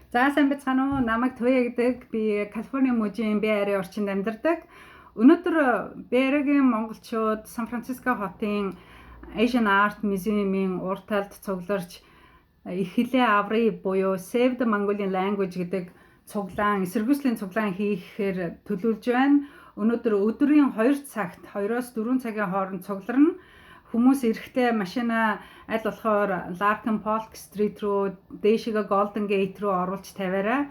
За, сайн байцгаана уу? Намайг Туяа гэдэг. Би Калифорни мужийн Bay Area орчинд амьдардаг. Өнөөдөр Bay Area-гийн монголчууд Сан Франциско хотын Asian Art Museum-ийн урд талд цугларч "Эх хэлээ авъя" буюу Save the Mongolian Language гэдэг цуглаан, эсэргүүцлийн цуглаан хийхээр төлөвлөж байна. Өнөөдөр өдрийн 2 цагт, 2-оос 4 цагийн хооронд цугларна. Хүмүүс эрэхтэй машина аль болохоор Larkin Polk Street руу, дээшээ Golden Gate руу оруулж тавиарай.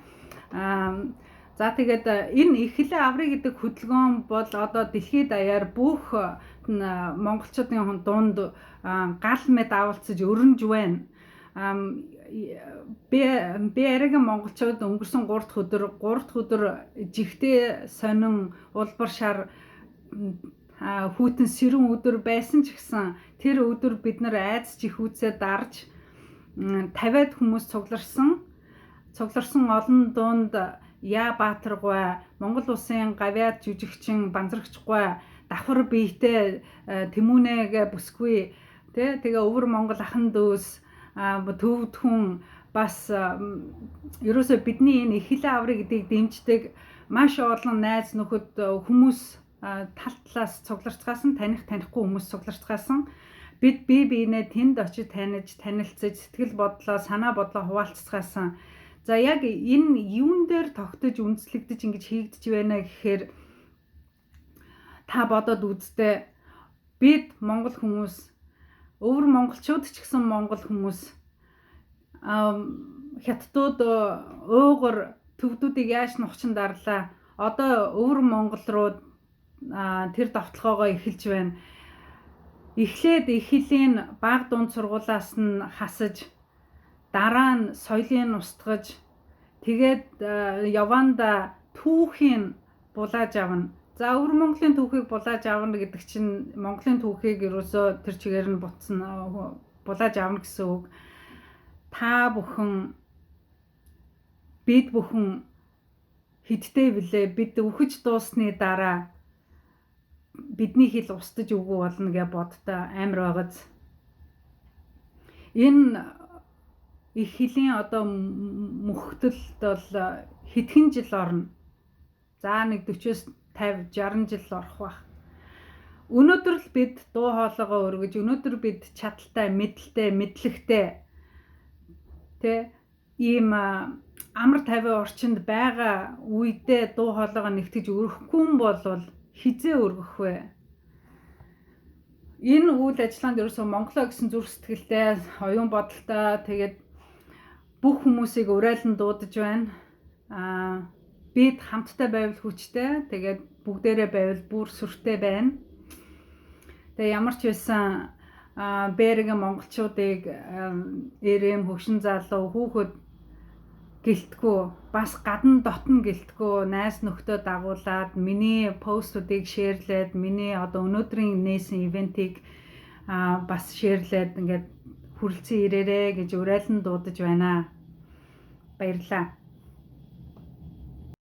За, тэгээд энэ "Эх хэлээ авъя" гэдэг хөдөлгөөн бол одоо дэлхийд даяар бүх монголчуудын дунд гал мэт авалцаж өрнөж байна. Bay Area-гийн монголчууд өнгөрсөн 3 дахь өдөр, 3 дахь өдөр жигтэй сонин улбар шар хүйтэн сэрүүн өдөр байсан ч гэсэн тэр өдөр бид нар айдас жихүүцээ дарж 50-аад хүмүүс цугларсан. Цугларсан олон дунд Яа Баатаргуй, Монгол улсын гавьяат жүжигчин Банзрагчгуй, давхар биетэй Тэмүүнэгээ бүсгүй тий, тэгээ өвөр Монгол ахан дүүс, төвд хүн, бас ерөөсөө бидний энэ "Эх хэлээ авъя" гэдгийг дэмждэг маш олон найз нөхөд хүмүүс тал талаас цугларцгаасан, таних, танихгүй хүмүүс цугларцгаасан. Бид бие биенээ тэнд очиж таних, танилцаж, сэтгэл бодлоо, санаа бодлоо хуваалцгаасан. За, яг энэ юун дээр тогтож, үндэслэгдэж ингэж хийгдэж байна гэхээр та бодоод үздээ. Бид монгол хүмүүс, өвөр монголчууд ч гэсэн монгол хүмүүс, хятадууд, уйгур, төвдүүдийг яаж нухчин дарлаа. Одоо өвөр монгол руу тэр довтлогоогоо эхэлж байна. Эхлээд эх хэлийг баг дунд сургуулиас нь хасаж, дараа нь соёлыг устгаж, тэгээд яванда түүхийг булааж авна. За, өвөр Монголын түүхийг булааж авна гэдэг чинь Монголын түүхийг ерөөсөө тэр чигээр нь буцна, булааж авна гэсэн үг. Та бүхэн, бид бүхэн хэдтэй билээ, бид үхэж дууссаны дараа бидний хэл устаж үгүй болно гэж боддоо амар байгааз. Энэ эх хэлийн одоо мөхтөлд бол хэдхэн жил орно. За, нэг 40-оос 50 60 жил орох байх. Өнөөдөр л бид дуу хоолойгоо өргөж, өнөөдөр бид чадалтай, мэдэлтэй, мэдлэгтэй тэ ийм амар тайван орчинд байгаа үедээ дуу хоолойгоо нэгтгэж өргөхгүй юм бол хэзээ өргөх вэ? Энэ үйл ажиллагаанд ерөөсөө Монголоо гэсэн зүрх сэтгэлтэй, оюун бодолтой, тэгээд бүх хүмүүсийг уриалан дуудаж байна. Бид хамттай байвал хүчтэй, тэгээд бүгдээрээ байвал бүр сүртэй байна. Тэгээ ямар ч байсан Bay Area-гийн монголчуудыг, эрэм хөгшин залуу хүүхэд гэлтгүү, бас гадна дотно гэлтгүү найз нөхдөө дагуулад, миний постуудыг share лээд, миний одоо өнөөдрийн нээсэн event ийг бас share лээд ингээд хүрэлцэн ирээрээ гэж уриалан дуудаж байна. Баярлалаа.